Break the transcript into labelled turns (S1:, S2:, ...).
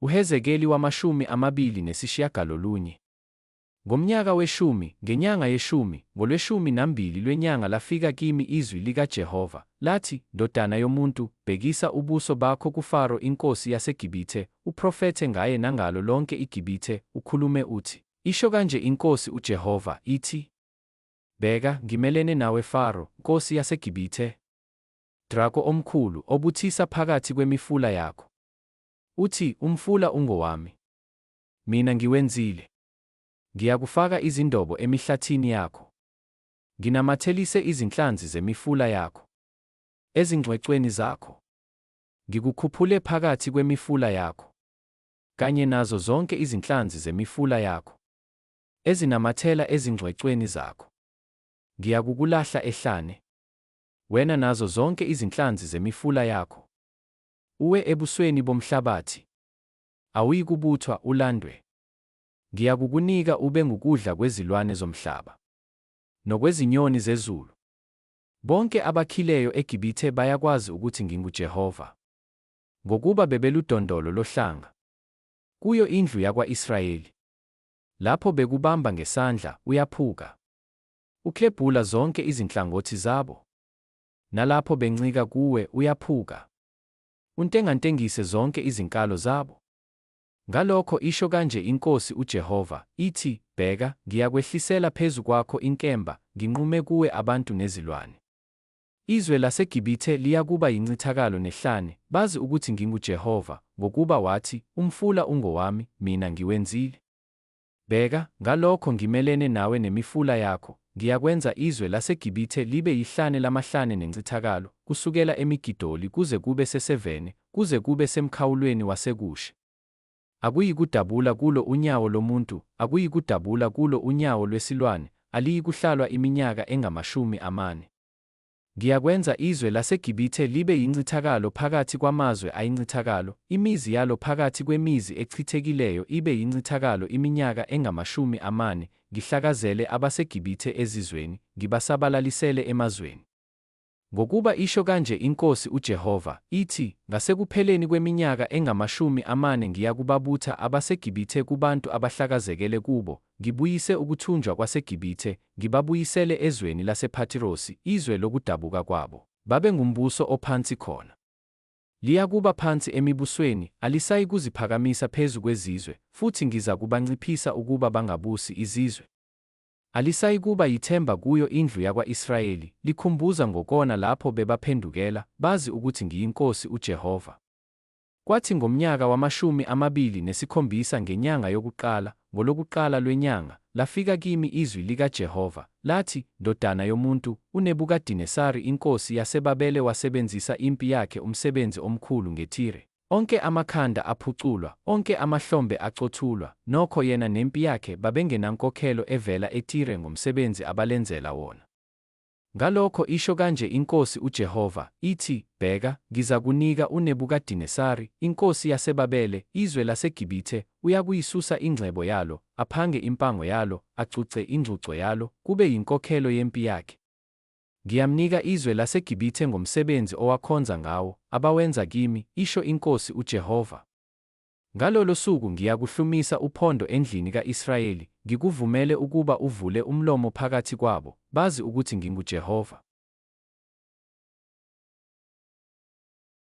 S1: UHezekeli 29. Ngomnyaka weshumi, ngenyanga yeshumi, ngolweshumi nambili lwenyanga lafika kimi izwi likaJehova, lathi, Ndodana yomuntu, bhekisa ubuso bakho kuFaro inkosi yaseGibithe, uprofethe ngaye nangalo lonke iGibithe, ukhulume uthi. Isho kanje iNkosi uJehova, ithi, Bheka, ngimelene nawe Faro, nkosi yaseGibithe, drako omkhulu, obuthisa phakathi kwemifula yakho. Uthi, Umfula ungowami. Mina ngiwenzile. Ngiyakufaka izindobo emihlathini yakho, nginamathelise izinhlanzi zemifula yakho ezingcwecweni zakho. Ngikukhuphule phakathi kwemifula yakho, kanye nazo zonke izinhlanzi zemifula yakho ezinamathela ezingcwecweni zakho. Ngiyakukulahla ehlane, wena nazo zonke izinhlanzi zemifula yakho, uwe ebusweni bomhlabathi, awuyikubuthwa ulandwe. Ngiyakukunika ube ngukudla kwezilwane zomhlaba nokwezinyoni zezulu. Bonke abakhileyo eGibithe bayakwazi ukuthi nginguJehova, ngokuba bebeludondolo lohlanga kuyo indlu yakwa-Israyeli. Lapho bekubamba ngesandla, uyaphuka, uklebhula zonke izinhlangothi zabo. Nalapho bencika kuwe, uyaphuka, untengantengise zonke izinkalo zabo. Ngalokho isho kanje iNkosi uJehova, ithi, Bheka, ngiyakwehlisela phezu kwakho inkemba, nginqume kuwe abantu nezilwane. Izwe laseGibithe liyakuba yincithakalo nehlane, bazi ukuthi nginguJehova, ngokuba wathi, Umfula ungowami, mina ngiwenzile. Bheka, ngalokho ngimelene nawe nemifula yakho, ngiyakwenza izwe laseGibithe libe yihlane lamahlane nencithakalo, kusukela eMigidoli kuze kube seSevene, kuze kube semkhawulweni waseKushe. Akuyikudabula kulo unyawo lomuntu, akuyikudabula kulo unyawo lwesilwane, aliyikuhlalwa iminyaka engamashumi amane. Ngiyakwenza izwe laseGibithe libe yincithakalo phakathi kwamazwe ayincithakalo, imizi yalo phakathi kwemizi echithekileyo ibe yincithakalo iminyaka engamashumi amane, ngihlakazele abaseGibithe ezizweni, ngibasabalalisele emazweni. Ngokuba isho kanje iNkosi uJehova, ithi, Ngasekupheleni kweminyaka engamashumi amane ngiyakubabutha abaseGibithe kubantu abahlakazekele kubo, ngibuyise ukuthunjwa kwaseGibithe, ngibabuyisele ezweni lasePhatirosi, izwe lokudabuka kwabo, babe ngumbuso ophansi khona. Liyakuba phansi emibusweni, alisayikuziphakamisa phezu kwezizwe, futhi ngizakubanciphisa ukuba bangabusi izizwe. Alisayikuba yithemba kuyo indlu yakwa-Israyeli, likhumbuza ngokona lapho bebaphendukela, bazi ukuthi ngiyiNkosi uJehova. Kwathi ngomnyaka wamashumi amabili nesikhombisa ngenyanga yokuqala, ngolokuqala lwenyanga, lafika kimi izwi likaJehova, lathi, Ndodana yomuntu, uNebukadinesari inkosi yaseBabele wasebenzisa impi yakhe umsebenzi omkhulu ngeTire. Onke amakhanda aphuculwa, onke amahlombe acothulwa, nokho yena nempi yakhe babengenankokhelo evela eTire ngomsebenzi abalenzela wona. Ngalokho isho kanje iNkosi uJehova, ithi, Bheka, ngizakunika uNebukadinesari, inkosi yaseBabele, izwe laseGibithe, uyakuyisusa ingcebo yalo, aphange impango yalo, acuce ingcuco yalo, kube yinkokhelo yempi yakhe. Ngiyamnika izwe laseGibithe ngomsebenzi owakhonza ngawo, abawenza kimi, isho iNkosi uJehova. Ngalolo suku ngiyakuhlumisa uphondo endlini ka-Israyeli, ngikuvumele ukuba uvule umlomo phakathi kwabo, bazi ukuthi nginguJehova.